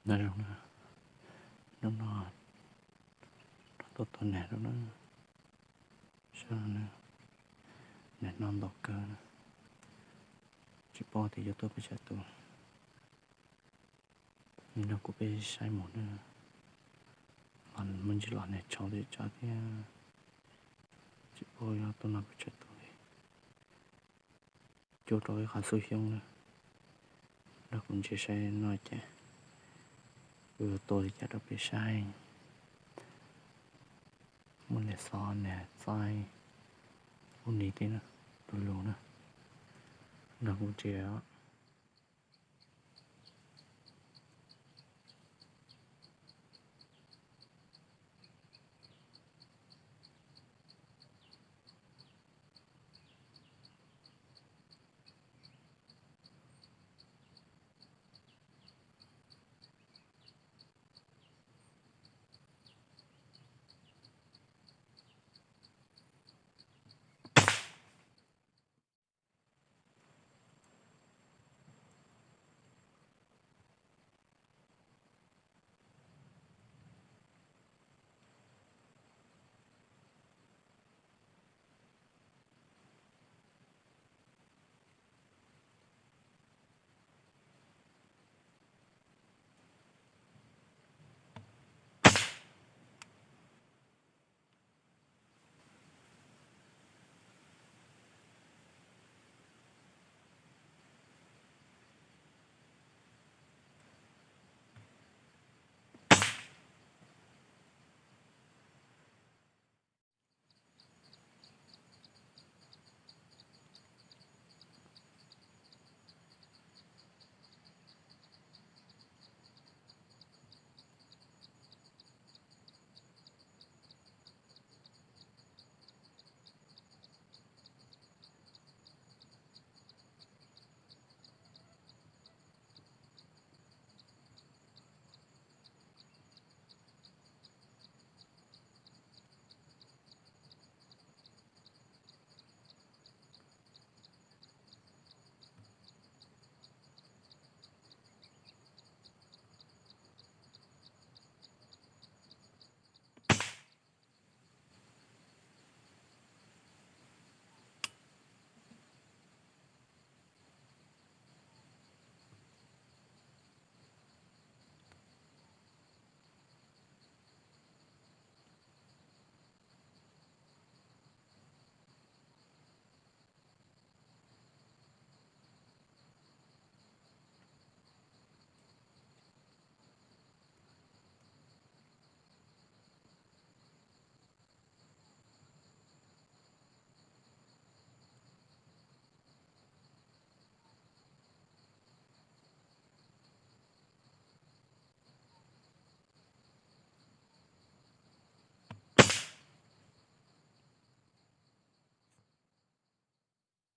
Nyob zoo na, hnub no rov tuaj tua nas rau na, saib na, nas no ntau kawg na, tsis paub tias yuav tuaj pes tsawg tus, nrog kuv peb saib mus na, los muaj ntsis los nas tshauv tsis tshauv thiab, tsis paub yuav tuaj noj pes tsawg tus li. Cuab rau ib qho xub xyoob na, nrog kuv ntsia saib no cas, kuv yuav tua li cas rau peb saib. Muaj niag xov niag txaij ub ni tib na, tus lus na, nrog kuv ntsia.